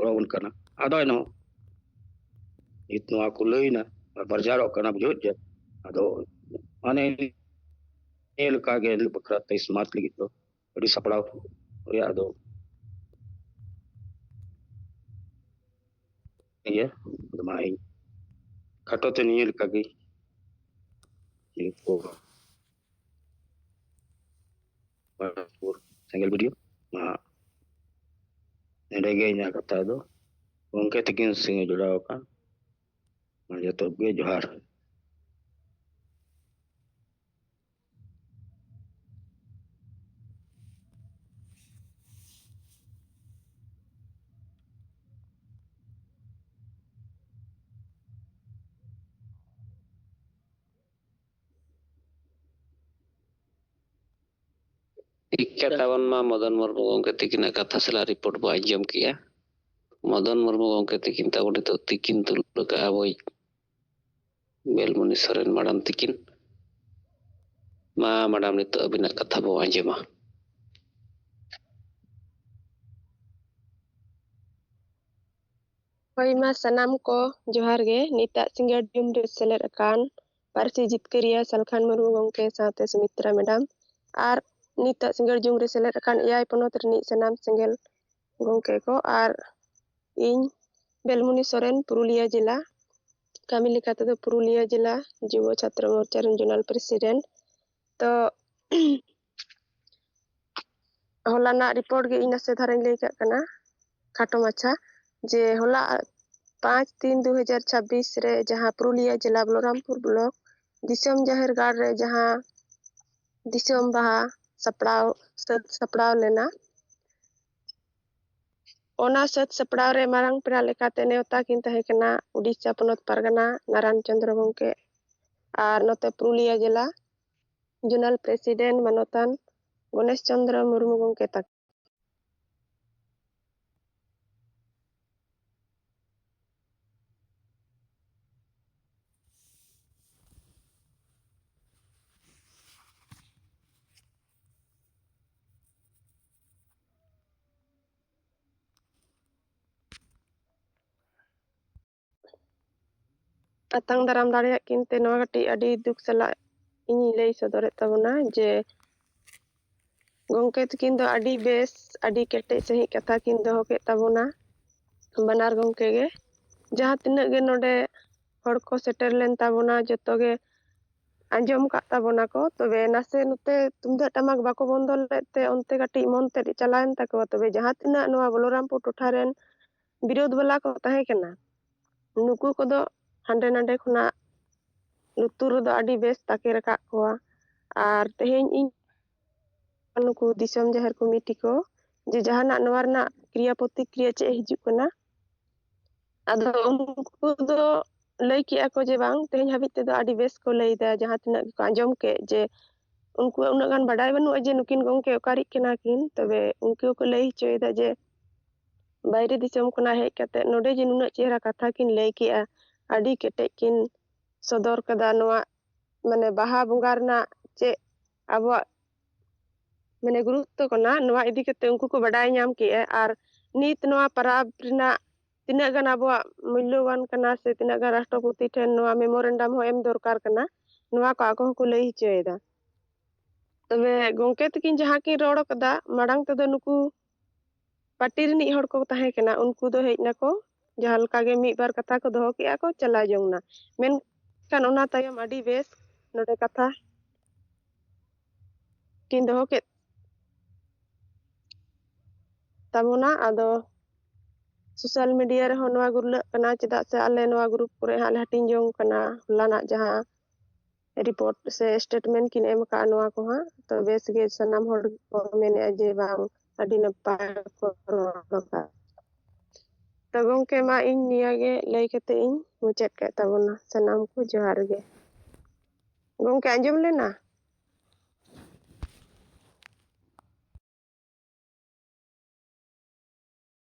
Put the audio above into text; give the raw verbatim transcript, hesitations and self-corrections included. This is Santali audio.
ᱛᱟᱵᱚᱱ ᱠᱟᱱᱟ᱾ ᱟᱫᱚ ᱮᱱᱦᱚᱸ ᱱᱤᱛ ᱱᱚᱣᱟ ᱠᱚ ᱞᱟᱹᱭᱱᱟ ᱟᱨ ᱵᱟᱨᱡᱟᱨᱚᱜ ᱠᱟᱱᱟ, ᱵᱩᱡᱷᱟᱹᱣ ᱪᱮᱫ? ᱟᱫᱚ ᱚᱱᱮ ᱱᱤᱭᱟᱹ ᱞᱮᱠᱟᱜᱮ ᱱᱤᱛ ᱵᱟᱠᱷᱨᱟ ᱛᱮ ᱥᱢᱟᱨᱴ ᱞᱟᱹᱜᱤᱫ ᱫᱚ ᱟᱹᱰᱤ ᱥᱟᱯᱲᱟᱣ ᱨᱮᱭᱟᱜ ᱫᱚ ᱤᱭᱟᱹ ᱟᱫᱚ ᱢᱟ ᱤᱧ ᱠᱷᱟᱴᱚ ᱛᱮ ᱱᱤᱭᱟᱹ ᱞᱮᱠᱟᱜᱮ ᱱᱤᱭᱟᱹ ᱠᱚ ᱥᱮᱸᱜᱮᱞ ᱵᱷᱤᱰᱤᱭᱳ ᱢᱟ ᱱᱚᱰᱮ ᱜᱮ ᱤᱧᱟᱹᱜ ᱠᱟᱛᱷᱟ ᱫᱚ᱾ ᱜᱚᱢᱠᱮ ᱛᱤᱠᱤᱱ ᱥᱚᱸᱜᱮ ᱡᱚᱲᱟᱣ ᱟᱠᱟᱱ ᱡᱚᱛᱚ ᱜᱮ ᱡᱚᱦᱟᱨ᱾ ᱴᱷᱤᱠ ᱜᱮᱭᱟ, ᱛᱟᱵᱚᱱ ᱢᱟ ᱢᱚᱫᱚᱱ ᱢᱩᱨᱢᱩ ᱜᱚᱢᱠᱮ ᱛᱤᱠᱤᱱᱟᱜ ᱠᱟᱛᱷᱟ ᱥᱟᱞᱟᱜ ᱨᱤᱯᱳᱨᱴ ᱵᱚ ᱟᱸᱡᱚᱢ ᱠᱮᱜᱼᱟ᱾ ᱢᱚᱫᱚᱱ ᱢᱩᱨᱢᱩ ᱜᱚᱢᱠᱮ ᱛᱤᱠᱤᱱ ᱛᱟᱵᱚ ᱱᱤᱛᱚᱜ ᱛᱤᱠᱤᱱ ᱫᱩᱲᱩᱵ ᱟᱠᱟᱫ ᱟᱵᱚᱭᱤᱡ ᱵᱮᱞᱢᱩᱱᱤ ᱥᱚᱨᱮᱱ ᱢᱟᱰᱟᱢ ᱛᱤᱠᱤᱱ᱾ ᱢᱟ ᱢᱟᱰᱟᱢ, ᱱᱤᱛᱚᱜ ᱟᱹᱵᱤᱱᱟᱜ ᱠᱟᱛᱷᱟ ᱵᱚ ᱟᱸᱡᱚᱢᱟ᱾ ᱦᱳᱭ ᱢᱟ ᱥᱟᱱᱟᱢ ᱠᱚ ᱡᱚᱦᱟᱨ ᱜᱮ᱾ ᱱᱤᱛᱟᱜ ᱥᱤᱸᱜᱟᱹᱲ ᱡᱩᱢ ᱨᱮ ᱥᱮᱞᱮᱫ ᱟᱠᱟᱱ ᱯᱟᱹᱨᱥᱤ ᱡᱤᱛᱠᱟᱹᱨᱤᱭᱟᱹ ᱥᱟᱞᱠᱷᱟᱱ ᱢᱩᱨᱢᱩ ᱜᱚᱢᱠᱮ ᱥᱟᱶᱛᱮ ᱥᱩᱢᱤᱛᱨᱟ ᱢᱮᱰᱟᱢ ᱟᱨ ᱱᱤᱛᱟᱜ ᱥᱤᱸᱜᱟᱹᱲ ᱡᱩᱢ ᱨᱮ ᱥᱮᱞᱮᱫ ᱟᱠᱟᱱ ᱮᱭᱟᱭ ᱯᱚᱱᱚᱛ ᱨᱤᱱᱤᱡ ᱥᱟᱱᱟᱢ ᱥᱮᱸᱜᱮᱞ ᱜᱚᱢᱠᱮ ᱠᱚ ᱟᱨ ᱤᱧ ᱵᱮᱞᱢᱩᱱᱤ ᱥᱚᱨᱮᱱ, ᱯᱩᱨᱩᱞᱤᱭᱟᱹ ᱡᱮᱞᱟ, ᱠᱟᱹᱢᱤ ᱞᱮᱠᱟ ᱛᱮᱫᱚ ᱯᱩᱨᱩᱞᱤᱭᱟᱹ ᱡᱮᱞᱟ ᱡᱩᱵᱚ ᱪᱷᱟᱛᱨᱚ ᱢᱳᱨᱪᱟ ᱨᱮᱱ ᱡᱳᱱᱟᱞ ᱯᱨᱮᱥᱤᱰᱮᱱᱴ᱾ ᱛᱚ ᱦᱚᱞᱟᱱᱟᱜ ᱨᱤᱯᱳᱨᱴ ᱜᱮ ᱤᱧ ᱱᱟᱥᱮ ᱫᱷᱟᱨᱟᱧ ᱞᱟᱹᱭ ᱠᱟᱜ ᱠᱟᱱᱟ ᱠᱷᱟᱴᱚ ᱢᱟᱪᱷᱟ, ᱡᱮ ᱦᱚᱞᱟ ᱯᱟᱸᱪ ᱛᱤᱱ ᱫᱩ ᱦᱟᱡᱟᱨ ᱪᱷᱟᱵᱵᱤᱥ ᱨᱮ ᱡᱟᱦᱟᱸ ᱯᱩᱨᱩᱞᱤᱭᱟᱹ ᱡᱮᱞᱟ ᱵᱚᱞᱚᱨᱟᱢᱯᱩᱨ ᱵᱞᱚᱠ ᱫᱤᱥᱚᱢ ᱡᱟᱦᱮᱨ ᱜᱟᱲ ᱨᱮ ᱡᱟᱦᱟᱸ ᱫᱤᱥᱚᱢ ᱵᱟᱦᱟ ᱥᱟᱯᱲᱟᱣ ᱥᱟᱹᱛ ᱥᱟᱯᱲᱟᱣ ᱞᱮᱱᱟ, ᱚᱱᱟ ᱥᱟᱹᱛ ᱥᱟᱯᱲᱟᱣ ᱨᱮ ᱢᱟᱨᱟᱝ ᱯᱮᱲᱟ ᱞᱮᱠᱟᱛᱮ ᱱᱮᱣᱛᱟ ᱠᱤᱱ ᱛᱟᱦᱮᱸ ᱠᱟᱱᱟ ᱩᱰᱤᱥᱟ ᱯᱚᱱᱚᱛ ᱯᱟᱨᱜᱟᱱᱟ ᱱᱟᱨᱟᱱ ᱪᱚᱸᱫᱽᱨᱚ ᱜᱚᱢᱠᱮ ᱟᱨ ᱱᱚᱛᱮ ᱯᱩᱨᱩᱞᱤᱭᱟᱹ ᱡᱮᱞᱟ ᱡᱳᱱᱟᱞ ᱯᱨᱮᱥᱤᱰᱮᱱᱴ ᱢᱟᱱᱚᱛᱟᱱ ᱜᱚᱱᱮᱥ ᱪᱚᱸᱫᱽᱨᱚ ᱢᱩᱨᱢᱩ ᱜᱚᱢᱠᱮ ᱛᱟᱠᱚ᱾ ᱟᱛᱟᱝ ᱫᱟᱨᱟᱢ ᱫᱟᱲᱮᱭᱟᱜ ᱠᱤᱱ ᱛᱮ ᱱᱚᱣᱟ ᱠᱟᱹᱴᱤᱡ ᱟᱹᱰᱤ ᱫᱩᱠ ᱥᱟᱞᱟᱜ ᱤᱧ ᱞᱟᱹᱭ ᱥᱚᱫᱚᱨᱮᱫ ᱛᱟᱵᱚᱱᱟ ᱡᱮ ᱜᱚᱢᱠᱮ ᱛᱟᱹᱠᱤᱱ ᱫᱚ ᱟᱹᱰᱤ ᱵᱮᱥ, ᱟᱹᱰᱤ ᱠᱮᱴᱮᱡ ᱥᱟᱺᱦᱤᱡ ᱠᱟᱛᱷᱟ ᱠᱤᱱ ᱫᱚᱦᱚ ᱠᱮᱫ ᱛᱟᱵᱚᱱᱟ, ᱵᱟᱱᱟᱨ ᱜᱚᱢᱠᱮ ᱜᱮ᱾ ᱡᱟᱦᱟᱸ ᱛᱤᱱᱟᱹᱜ ᱜᱮ ᱱᱚᱰᱮ ᱦᱚᱲ ᱠᱚ ᱥᱮᱴᱮᱨ ᱞᱮᱱ ᱛᱟᱵᱚᱱᱟ, ᱡᱚᱛᱚ ᱜᱮ ᱟᱸᱡᱚᱢ ᱠᱟᱜ ᱛᱟᱵᱚᱱᱟ ᱠᱚ᱾ ᱛᱚᱵᱮ ᱱᱟᱥᱮ ᱱᱚᱛᱮ ᱛᱩᱢᱫᱟᱜ ᱴᱟᱢᱟᱠ ᱵᱟᱠᱚ ᱵᱚᱱᱫᱚ ᱞᱮᱫ ᱛᱮ ᱚᱱᱛᱮ ᱠᱟᱹᱴᱤᱡ ᱢᱚᱱ ᱛᱮᱫ ᱪᱟᱞᱟᱣᱮᱱ ᱛᱟᱠᱚᱣᱟ᱾ ᱛᱚᱵᱮ ᱡᱟᱦᱟᱸ ᱛᱤᱱᱟᱹᱜ ᱱᱚᱣᱟ ᱵᱚᱞᱚᱨᱟᱢᱯᱩᱨ ᱴᱚᱴᱷᱟ ᱨᱮᱱ ᱵᱤᱨᱳᱫᱷ ᱵᱟᱞᱟ ᱠᱚ ᱛᱟᱦᱮᱸ ᱠᱟᱱᱟ, ᱱᱩᱠᱩ ᱠᱚᱫᱚ ᱦᱟᱸᱰᱮ ᱱᱟᱰᱮ ᱠᱷᱚᱱᱟᱜ ᱞᱩᱛᱩᱨ ᱨᱮᱫᱚ ᱟᱹᱰᱤ ᱵᱮᱥ ᱛᱟᱠᱮᱨ ᱟᱠᱟᱫ ᱠᱚᱣᱟ᱾ ᱟᱨ ᱛᱮᱦᱮᱧ ᱤᱧ ᱱᱩᱠᱩ ᱫᱤᱥᱚᱢ ᱡᱟᱦᱮᱨ ᱠᱚᱢᱤᱴᱤ ᱠᱚ ᱡᱮ ᱡᱟᱦᱟᱱᱟᱜ ᱱᱚᱣᱟ ᱨᱮᱱᱟᱜ ᱠᱨᱤᱭᱟ ᱯᱨᱚᱛᱤᱠᱨᱤᱭᱟ ᱪᱮᱫ ᱦᱤᱡᱩᱜ ᱠᱟᱱᱟ, ᱟᱫᱚ ᱩᱱᱠᱩ ᱫᱚ ᱞᱟᱹᱭ ᱠᱮᱜᱼᱟ ᱠᱚ ᱡᱮ ᱵᱟᱝ, ᱛᱮᱦᱮᱧ ᱦᱟᱹᱵᱤᱡ ᱛᱮᱫᱚ ᱟᱹᱰᱤ ᱵᱮᱥ ᱠᱚ ᱞᱟᱹᱭᱫᱟ, ᱡᱟᱦᱟᱸ ᱛᱤᱱᱟᱹᱜ ᱜᱮᱠᱚ ᱟᱸᱡᱚᱢ ᱠᱮᱫ ᱡᱮ ᱩᱱᱠᱩᱣᱟᱜ ᱩᱱᱟᱹᱜ ᱜᱟᱱ ᱵᱟᱰᱟᱭ ᱵᱟᱹᱱᱩᱜᱼᱟ ᱡᱮ ᱱᱩᱠᱤᱱ ᱜᱚᱢᱠᱮ ᱚᱠᱟᱨᱤᱡ ᱠᱟᱱᱟ ᱠᱤᱱ᱾ ᱛᱚᱵᱮ ᱩᱱᱠᱩ ᱠᱚ ᱞᱟᱹᱭ ᱦᱚᱪᱚᱭᱮᱫᱟ ᱡᱮ ᱵᱟᱭᱨᱮ ᱫᱤᱥᱚᱢ ᱠᱷᱚᱱᱟᱜ ᱦᱮᱡ ᱠᱟᱛᱮ ᱱᱚᱰᱮ ᱡᱮ ᱱᱩᱱᱟᱹᱜ ᱪᱮᱦᱨᱟ ᱠᱟᱛᱷᱟ ᱠᱤᱱ ᱞᱟᱹᱭ ᱠᱮᱜᱼᱟ, ᱟᱹᱰᱤ ᱠᱮᱴᱮᱡ ᱠᱤᱱ ᱥᱚᱫᱚᱨ ᱠᱟᱫᱟ᱾ ᱱᱚᱣᱟ ᱢᱟᱱᱮ ᱵᱟᱦᱟ ᱵᱚᱸᱜᱟ ᱨᱮᱱᱟᱜ ᱪᱮᱫ ᱟᱵᱚᱣᱟᱜ ᱢᱟᱱᱮ ᱜᱩᱨᱩᱛᱛᱚ ᱠᱟᱱᱟ, ᱱᱚᱣᱟ ᱤᱫᱤ ᱠᱟᱛᱮ ᱩᱱᱠᱩ ᱠᱚ ᱵᱟᱰᱟᱭ ᱧᱟᱢ ᱠᱮᱜᱼᱟ᱾ ᱟᱨ ᱱᱤᱛ ᱱᱚᱣᱟ ᱯᱟᱨᱟᱵᱽ ᱨᱮᱱᱟᱜ ᱛᱤᱱᱟᱹᱜ ᱜᱟᱱ ᱟᱵᱚᱣᱟᱜ ᱢᱩᱞᱞᱚᱵᱟᱱ ᱠᱟᱱᱟ ᱥᱮ ᱛᱤᱱᱟᱹᱜ ᱜᱟᱱ ᱨᱟᱥᱴᱨᱚᱯᱚᱛᱤ ᱴᱷᱮᱱ ᱱᱚᱣᱟ ᱢᱮᱢᱳᱨᱮᱱᱰᱟᱢ ᱦᱚᱸ ᱮᱢ ᱫᱚᱨᱠᱟᱨ ᱠᱟᱱᱟ, ᱱᱚᱣᱟ ᱠᱚ ᱟᱠᱚ ᱦᱚᱸᱠᱚ ᱞᱟᱹᱭ ᱦᱚᱪᱚᱭᱮᱫᱟ᱾ ᱛᱚᱵᱮ ᱜᱚᱢᱠᱮ ᱛᱟᱹᱠᱤᱱ ᱡᱟᱦᱟᱸ ᱠᱤᱱ ᱨᱚᱲ ᱠᱟᱫᱟ, ᱢᱟᱲᱟᱝ ᱛᱮᱫᱚ ᱱᱩᱠᱩ ᱯᱟᱨᱴᱤ ᱨᱤᱱᱤᱡ ᱦᱚᱲ ᱠᱚ ᱛᱟᱦᱮᱸ ᱠᱟᱱᱟ, ᱩᱱᱠᱩ ᱫᱚ ᱦᱮᱡ ᱱᱟᱠᱚ, ᱡᱟᱦᱟᱸ ᱞᱮᱠᱟ ᱜᱮ ᱢᱤᱫ ᱵᱟᱨ ᱠᱟᱛᱷᱟ ᱠᱚ ᱫᱚᱦᱚ ᱠᱮᱜᱼᱟ ᱠᱚ, ᱪᱟᱞᱟᱣ ᱡᱚᱝ ᱱᱟ᱾ ᱢᱮᱱᱠᱷᱟᱱ ᱚᱱᱟ ᱛᱟᱭᱚᱢ ᱟᱹᱰᱤ ᱵᱮᱥ ᱱᱚᱰᱮ ᱠᱟᱛᱷᱟ ᱠᱤᱱ ᱫᱚᱦᱚ ᱠᱮᱫ ᱛᱟᱵᱚᱱᱟ᱾ ᱟᱫᱚ ᱥᱳᱥᱟᱞ ᱢᱤᱰᱤᱭᱟ ᱨᱮᱦᱚᱸ ᱱᱚᱣᱟ ᱜᱩᱨᱞᱟᱹᱜ ᱠᱟᱱᱟ, ᱪᱮᱫᱟᱜ ᱥᱮ ᱟᱞᱮ ᱱᱚᱣᱟ ᱜᱨᱩᱯ ᱠᱚᱨᱮ ᱦᱟᱸᱜ ᱞᱮ ᱦᱟᱹᱴᱤᱧ ᱡᱚᱝ ᱠᱟᱱᱟ ᱦᱚᱞᱟᱱᱟᱜ ᱡᱟᱦᱟᱸ ᱨᱤᱯᱳᱨᱴ ᱥᱮ ᱥᱴᱮᱴᱢᱮᱱᱴ ᱠᱤᱱ ᱮᱢ ᱟᱠᱟᱫᱼᱟ, ᱱᱚᱣᱟ ᱠᱚᱦᱚᱸ᱾ ᱛᱚ ᱵᱮᱥ ᱜᱮ ᱥᱟᱱᱟᱢ ᱦᱚᱲ ᱜᱮᱠᱚ ᱢᱮᱱᱮᱫᱼᱟ ᱡᱮ ᱵᱟᱝ, ᱟᱹᱰᱤ ᱱᱟᱯᱟᱭ ᱠᱚ ᱨᱚᱲ ᱟᱠᱟᱫ᱾ ᱛᱚ ᱜᱚᱢᱠᱮ, ᱢᱟ ᱤᱧ ᱱᱤᱭᱟᱹ ᱜᱮ ᱞᱟᱹᱭ ᱠᱟᱛᱮ ᱤᱧ ᱢᱩᱪᱟᱹᱫ ᱠᱮᱫ ᱛᱟᱵᱚᱱᱟ᱾ ᱥᱟᱱᱟᱢ ᱠᱚ ᱡᱚᱦᱟᱨ ᱜᱮ᱾ ᱜᱚᱢᱠᱮ, ᱟᱸᱡᱚᱢ ᱞᱮᱱᱟ?